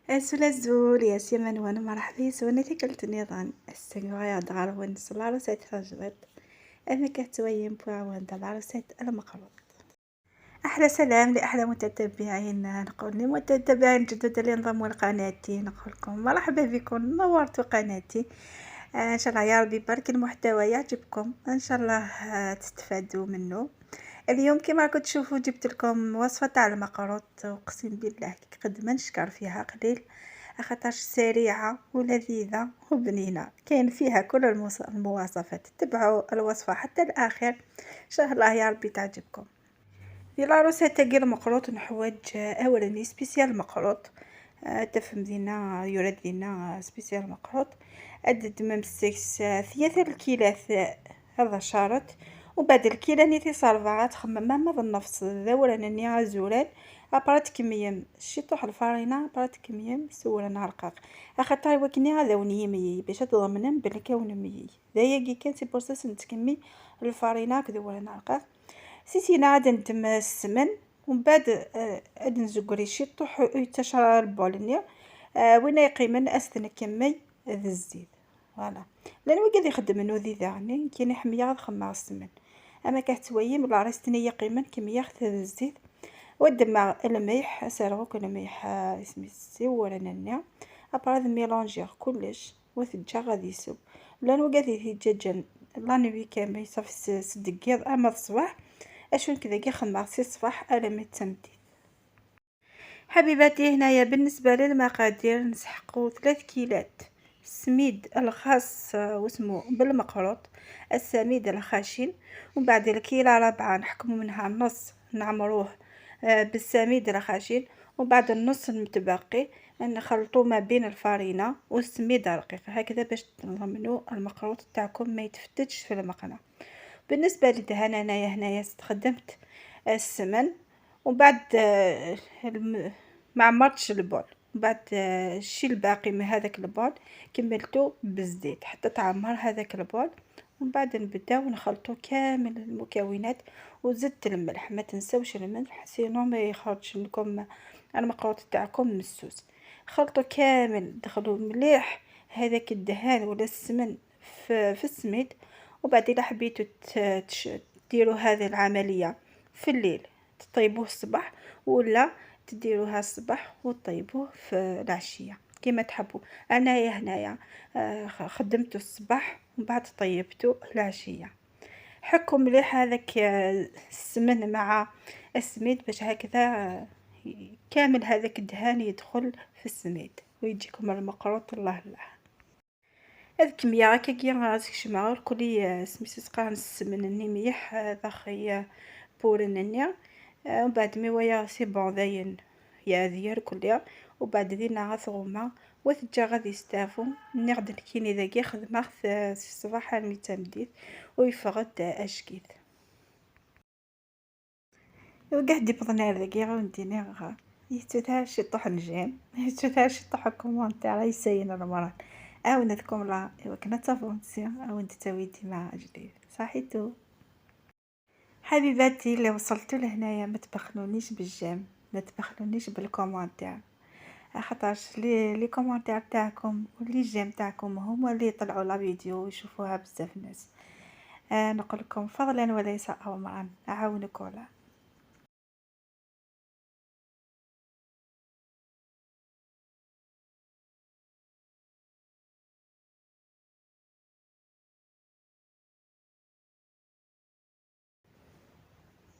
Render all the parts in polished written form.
Azul azul يا سيما نوان مرحبا سونا تيكلت النظام السنغايا دغار العروسات تجرد أنا كتوين بوعوان العروسات المقروط. أحلى سلام لأحلى متتبعين، نقول للمتتبعين الجدد اللي انضموا لقناتي نقول لكم مرحبا بكم، نورتوا قناتي. ان شاء الله يا ربي برك المحتوى يعجبكم، ان شاء الله تستفادوا منه. اليوم كما راكم تشوفوا جبت لكم وصفه تاع المقروط، اقسم بالله قد ما نشكر فيها قليل، خاطرش سريعة ولذيذه وبنينه، كاين فيها كل المواصفات. تبعوا الوصفة حتى الاخر، ان شاء الله يا ربي تعجبكم. في la recette تاع المقروط نحوج اولا spécial مقروط، تفهم دينا يراد دينا spécial مقروط. ادد ممسكس 3 الكيلات هذا شارط، وبعد الكيلة نيتي صارفة تخمم ما النفس ذورا نني عزولان ابرات كمية شي طوح الفارينة ابرات كمية سورا نهار اخاطر وكني هذا وني مي باش تضمن بلي كون مي دايا كان c'est pour ça نتكمي الفارينة كذورا نهار سيسينا عاد ندم السمن، ومن بعد عاد نزكري شي طوح يتشرى ال bol ني وين يقيمن استن كمي ذا الزيت voilà. لان وكاد يخدم نو ذي ذاعني كاين حمية غاد خمار السمن اما كتويم لا ريستني يقيمن كمية خت الزيت ودما الملح سرغوك الملح اسمي سي ننيا ابرا mélanger كلش وتجا غادي يسو. لان وكاد يتجاجن la nuit كامل صافي سدقيض اما الصباح اشون كذا كي خمار سي الصباح الا ما تمديت. حبيباتي هنايا بالنسبة للمقادير نسحقوا 3 كيلات السميد الخاص واسمو بالمقروط السميد الخشن، ومن بعد الكيلة 4 نحكمو منها النص نعمروه بالسميد الخشن، ومن بعد النص المتبقي نخلطو ما بين الفارينة والسميد الرقيق هكذا باش تضمنوا المقروط تاعكم ما يتفتتش في المقله. بالنسبة للدهان انايا هنايا استخدمت السمن، ومن بعد ما عمرتش ال bol، بعد الشي الباقي من هذاك ال bol كملته بالزيت حتى تعمر هذاك ال bol، ومن بعد نبداو نخلطو كامل المكونات. وزدت الملح، ما تنساوش الملح sinon ما يخرجش لكم المقروط تاعكم مسوس. خلطوا كامل، دخلوا مليح هذاك الدهان ولا السمن في السميد. وبعد الا حبيتو ديروا هذه العملية في الليل تطيبوه الصباح، ولا تديروها الصباح وطيبوه في العشية كما تحبوا. انايا هنايا خدمته الصباح ومن بعد طيبته العشية. حكوا مليح هذاك السمن مع السميد باش هكذا كامل هذاك الدهان يدخل في السميد ويجيكم المقروط الله الله. هاد الكمية هكا كي غاسك كلي سميتو تقرا السمن ني ميح داخل بورن ومن بعد مي ويا c'est bon داين يا ديال كليا. وبعد دينا غاثغوما وتجا غادي يستافو ني غادي نكيني داكي خدمة في الصباح المي تمديت ويفغد اشكيت وكاع دي بضنا داكي غاونديني غا يتوثا شي طوح نجيم يتوثا شي طوح commentaire يساين المران عاونتكم لا ايوا كنا تافونسي عاونت تاويتي مع جديد صحيتو. حبيباتي اللي وصلتوا لهنايا ما تبخلونيش بال j'aime، ما تبخلونيش بال commentaire، خاطرش les commentaires تاعكم و les j'aime تاعكم هما اللي يطلعوا la vidéo ويشوفوها بزاف ناس. نقول لكم فضلا وليس امرا، اعاونكم ولا.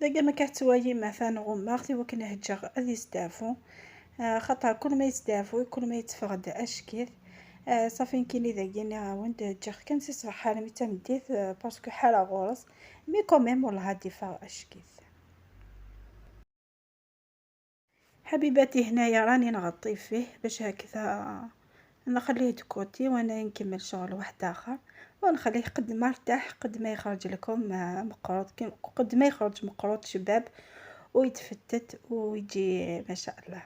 داكا ما كتوايي مثلا غماغ وكن هجا غادي يستعفو، خاطر كل ما يستعفو كل ما يتفقد اشكيل. صافي كاين اذا كاين عاونت هجا كان سي صباح حالة متمديت parce que حالة غورس mais quand même والله هادي فا اشكيل. حبيباتي هنايا راني نغطي فيه باش هكذا نخليه de côté وانا نكمل شغل واحد اخر، ونخليه قد ما ارتاح قد ما يخرج لكم مقروط، قد ما يخرج مقروط شباب ويتفتت ويجي ما شاء الله.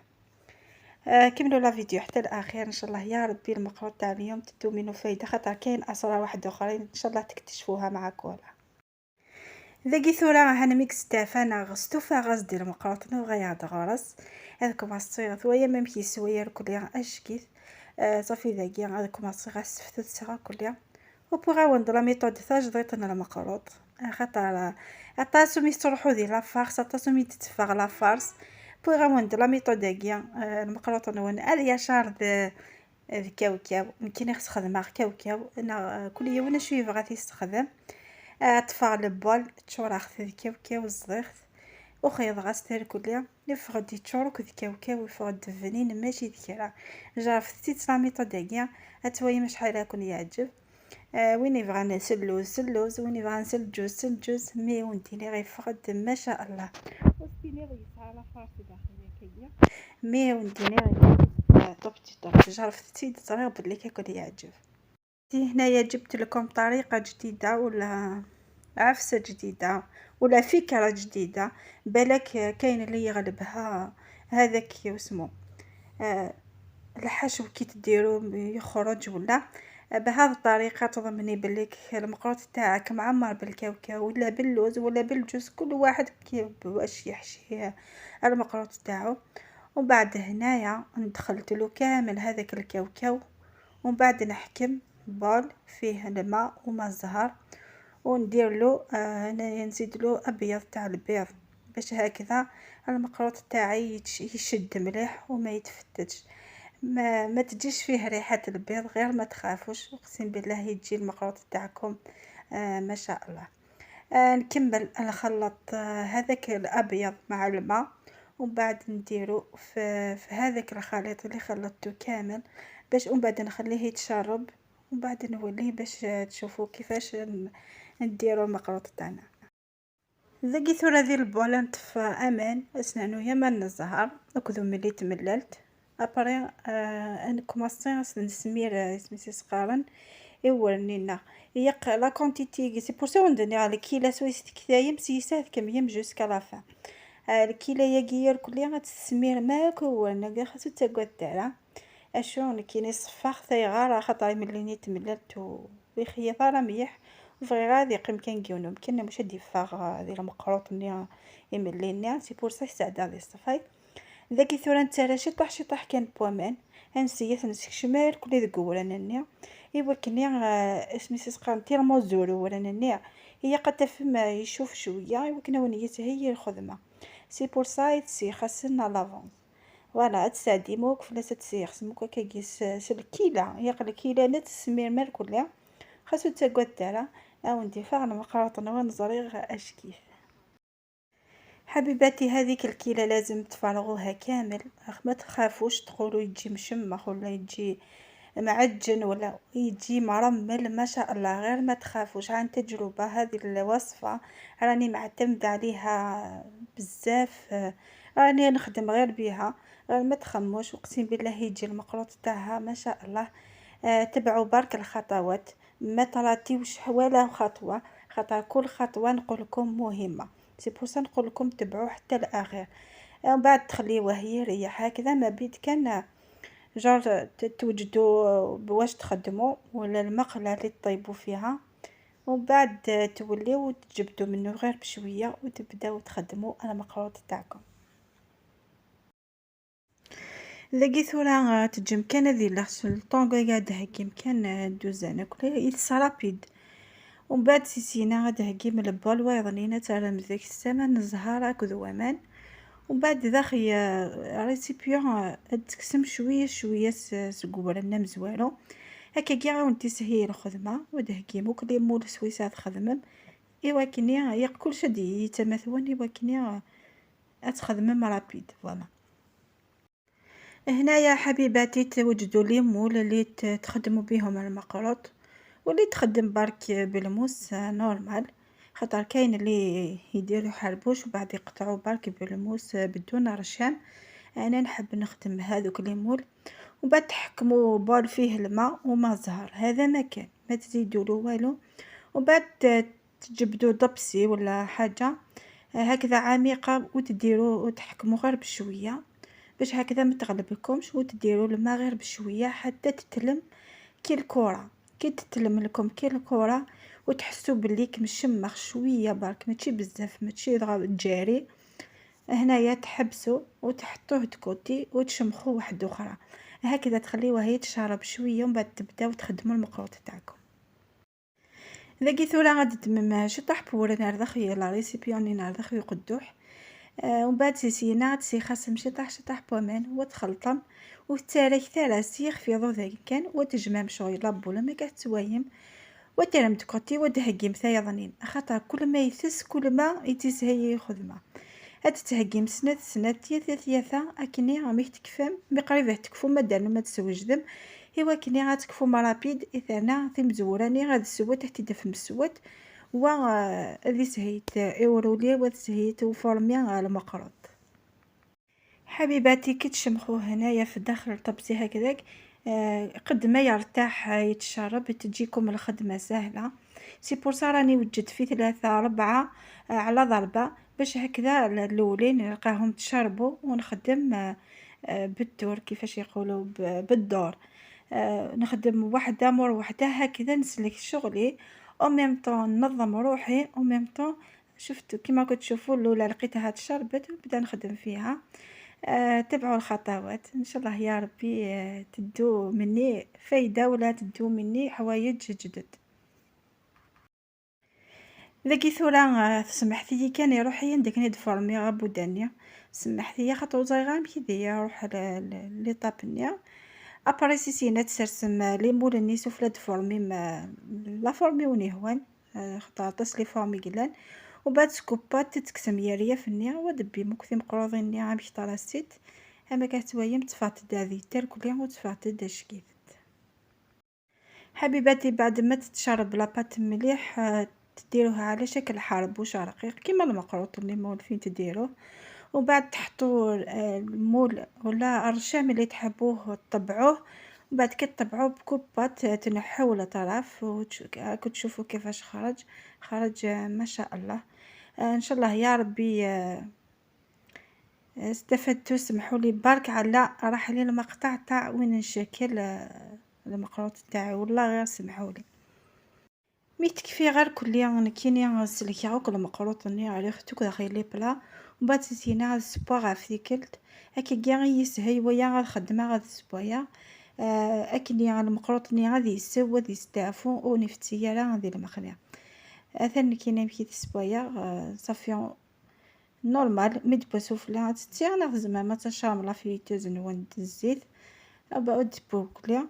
كملوا la vidéo حتى الاخير ان شاء الله يا ربي المقروط تاع اليوم تدو منه فايده، خاطر كاين اسرار واحد اخرين ان شاء الله تكتشفوها مع كولا. ذاكي ثورا هانا ميكس تافانا غستوفا غاز ديال المقروط نوغا غرس هذاك ماسي ثويا ما مكي سويا كليا اشكيت صافي ذاكي هذاك ماسي غاس فتت كليا وبوغا la méthode ثاجضيط المقروط خاطر اطاسو مي تروحو دي la farce اطاسو مي تتفاغ la farce بوغا la méthode اكيا المقروط نون اليشار الكاوكاو يمكن خص خدمة كاوكاو انا كل يوم شو يبغى تيستخدم طفى ال bol تشوراخ الكاوكاو الزغيخ وخيض غاس كليا يفغد يتشورك الكاوكاو يفغد فنين ماشي ذكرى جربت la méthode اكيا اتويم شحال يكون يعجب وين يبغى نسلوز سلوز وين يبغى نسل جوز mais وانتيني غيفغد ما شاء الله وستيني غيسعى la farce داخل كيا mais وانتيني top top جربت طريقة بلي كيكون يعجب. هنايا جبت لكم طريقة جديدة ولا عفسة جديدة ولا فكرة جديدة، بالك كاين اللي يغلبها هذاك اسمه الحشو كي تديرو يخرج ولا بهذه الطريقة تضمني بلي المقروط تاعك معمر بالكاوكاو ولا باللوز ولا بالجوز، كل واحد كيف واش يحشي المقروط تاعو. ومن بعد هنايا ندخلت له كامل هذاك الكاوكاو، ومن بعد نحكم bol فيه الماء وما الزهر وندير له هنايا نزيد له ابيض تاع البيض باش هكذا المقروط تاعي يشد مليح وما يتفتتش، ما تجيش فيه ريحه البيض، غير ما تخافوش اقسم بالله يجي المقروط تاعكم ما شاء الله. نكمل نخلط هذاك الابيض مع الماء، ومن بعد نديرو في هذاك الخليط اللي خلطته كامل باش ومن بعد نخليه يتشرب، ومن بعد نوليه باش تشوفوا كيفاش نديرو المقروط تاعنا. ذاكي ثورة ذي ال bol نطفى امان اسنانو يا من الزهر اكذو ملي تمللت après نكوماسي نسمير سميتي سقارن ايورنينا يق la quantité c'est pour ça ندني على كيلا سويس كثايم سيسات كميم jusqu'à la fin الكيلا ياكي كلي غتسمير ماك ورنا خاصو تاكل تاعها اشو كاين صفاخ ثيغار خاطر ملي تمللت ويخيط راه مليح فغي غادي يقيم كان كيونو مكان مش ديفاغ ديال المقروط ني يمليني c'est pour ça سعدا دي الصفاي ذاكي ثورا نتارا شي طاح كان بوامان انسيت نسكشمال كل ذك ورانني ايوا كني اسمي سقان تيرمو زورو ورانني هي قد تفهم يشوف شويه ايوا كنا ونيت هي الخدمه c'est pour ça تسي خاصنا l'avance voilà تساعدي موك فلاس تسيخ سموك كاكي الكيله ياق الكيله نت السمير مال كلها خاصو تاكل تاعها او ندفع المقروط نزريغ اشكيف. حبيباتي هذيك الكيله لازم تفرغوها كامل، ما تخافوش تقولوا يجي مشمخ ولا يجي معجن ولا يجي مرمل ما شاء الله، غير ما تخافوش عن تجربه. هذه الوصفه راني معتمده عليها بزاف، راني نخدم غير بها، غير ما تخموش اقسم بالله يجي المقروط تاعها ما شاء الله. تبعوا برك الخطوات، ما تراتيوش ولا خطوه، خاطر كل خطوه نقول لكم مهمه، c'est pour ça نقول لكم تبعوا حتى الاخير. ومن بعد تخليوه يريح هكذا ما بيد كان جار توجدوا بواش تخدموا ولا المقله اللي تطيبوا فيها، ومن بعد توليو تجبدوا منه غير بشويه وتبداو تخدموا المقروط تاعكم. ذاكي ثورا تجم كان ذي لاغسل طونغ قاعد هكي كان دوزانا كل يلص rapide. ومن بعد سيسينا غاد هكي من ال bol ويضنينا ترى ذاك السمن الزهر هكذا وامان. ومن بعد داخل récipient تقسم شويه شويه سكورنا مزوالو هكا كي غاونتي سهي الخدمه ودهكي موك les moules سويسا تخدمم ايوا كني ياق كلشي دي يتماثون ايوا كني تخدمم rapide voilà. هنايا حبيباتي توجدوا les moules اللي تخدموا بهم المقروط واللي تخدم برك بالموس normal، خاطر كاين اللي يديروا حربوش وبعد يقطعوا برك بالموس بدون رشام. انا نحب نخدم هذوك les moules. وبعد تحكموا bol فيه الماء وما زهر، هذا ما كان ما تزيدوا له والو. وبعد تجبدوا طبسي ولا حاجه هكذا عميقه وتديروا وتحكموا غير بشويه باش هكذا ما تغلبكمش، وتديروا الماء غير بشويه حتى تتلم كي الكره. كي تتلم لكم كي الكره وتحسوا بليك مشمخ شوية برك، ماشي بزاف، ماشي جاري. هنايا تحبسوا وتحطوه de côté وتشمخوه واحدة اخرى، هكذا تخليوه يتشرب شوية ومن بعد تبداو تخدموا المقروط تاعكم. ذاكي ثورا غادي تمم شطح بور نار داخل la récipient نار داخل يقدوح. ومن بعد سيسينا تسيخاس شطح شطح بومان وتخلطم وتارك ثلاث سيخ في ضو ذاك كان وتجمع شوي la boule ما كتوايم وترم de côté ودهقيم ثايضنين، خاطر كل ما يثس كل ما يتسهي خدمة. هاد تهجيم سنة سنة تيثا ثيثا أكني غامي تكفم مي قريبه تكفو ما دار ما تسوجدم إوا كني غاتكفو ما rapide إثانا ثيمزوراني غاد سوات حتى دفم السوات و ذي سهيت إورولي و سهيت وفورمي المقروط. حبيباتي كي تشمخوه هنايا في الداخل الطبسي هكذاك، قد ما يرتاح يتشرب تجيكم الخدمة سهلة. c'est pour ça راني وجدت في 3 4 على ضربة باش هكذا الأولين نلقاهم تشربوا ونخدم بالدور كيفاش يقولوا بالدور، نخدم وحدة مور وحدة هكذا نسلك شغلي au même temps ننظم روحي au même temps. شفت كيما كنت تشوفوا الاولى لقيتها تشربت وبدا نخدم فيها. تبعوا الخطوات ان شاء الله يا ربي، تدو مني فايده ولا تدو مني حوايج جدد. ذاكي ثورا سمحتي لي كان يروح عندك نيد فورمي غابودانيا سمحتي لي خاطر زايغان كيديا روح les étapes نيا. après سيسينا تسرسم les moules ني سفلى فورمي ما la forme وني هوان، خاطر طاس les formes قلان. وبعد سكوبات تتكسم ياريا فنيا ودبي مكثي مقروضين نيا عام طراسيت اما كتوايم تفات داذي تركلي وتفات داشكيت. حبيباتي بعد ما تتشرب la pâte مليح، تديروها على شكل حربوش رقيق كيما المقروط اللي مولفين تديروه، وبعد تحطوا ال moule ولا الرشام اللي تحبوه تطبعوه، وبعد كي تطبعوه ب coupe-pâte تنحوه الأطراف راكم تشوفوا كيفاش خرج ما شاء الله. ان شاء الله يا ربي استفدتوا. سمحوا لي برك على راح لي المقطع تاع وين نشكل المقروط تاعي، والله غير سمحوا لي. mais تكفي غير كل يوم كيني نغسل كي المقروط ني على اختك داخل les plats، ومن بعد سينا سبوا غاف ثيكلت هكا كاع يسهي ويا غير خدمة غاد سبويا. اكني المقروط ني غادي يسو غادي يستعفو ونفتي راه غادي المخليه. اثن كينا مشي تسبويا، صافي normal مي دبا سفلى تتي انا زعما ما تشرب la friteuse نوان الزيت ابا دبوكليا.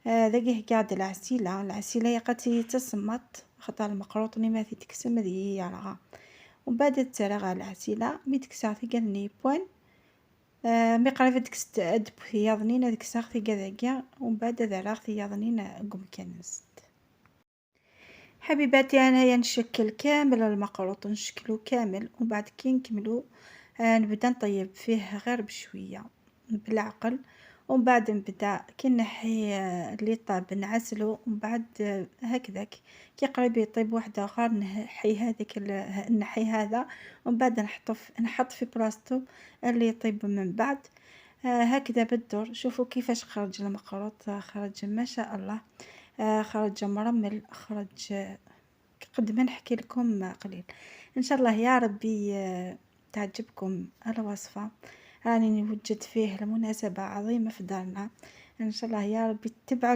داكي قاعد العسيلة العسيلة يقاتي تسمط خاطر المقروط ني ما تكسم ذي يرغى. ومن بعد ترى العسيلة مي تكسر في كان بوان، مي قريب دكست دبو ديك في كذاكيا، ومن بعد ذراغ ثياضنين قم كنست. حبيباتي انايا نشكل كامل المقروط نشكلو كامل، ومن بعد كي نكملو، نبدا نطيب فيه غير بشوية بالعقل، ومن بعد نبدا كي نحي اللي طاب نعسلو، ومن بعد هكذاك كي قريب يطيب واحد اخر نحي هذيك نحي هذا، ومن بعد نحط في بلاصتو اللي يطيب من بعد. هكذا بالدور. شوفوا كيفاش خرج المقروط، خرج ما شاء الله، خرج مرمل، خرج قد ما نحكي لكم قليل. ان شاء الله يا ربي تعجبكم الوصفة، راني نوجد فيه لمناسبة عظيمة في دارنا. ان شاء الله يا ربي تتبعوا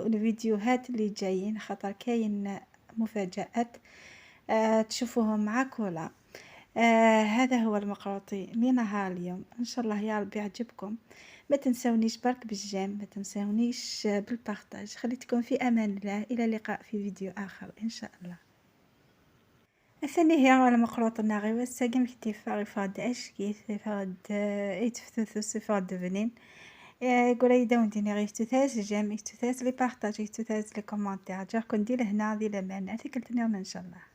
الفيديوهات اللي جايين، خاطر كاين مفاجآت، تشوفوهم مع كولا. هذا هو المقروطي لنهار اليوم، ان شاء الله يا ربي يعجبكم. ما تنسونيش برك بال j'aime، ما تنسونيش بال partage. خليتكم في امان الله، الى اللقاء في فيديو اخر ان شاء الله. الثاني هي المقروط الناغي والساقم كتيفا فاد اشكي فاد يتفتث فاد بنين. يقول يداون ديني غير تثاس j'aime، تثاس les partages، تثاس les commentaires. جاكم ديال هنا ديال الامان، ارتيكل ان شاء الله.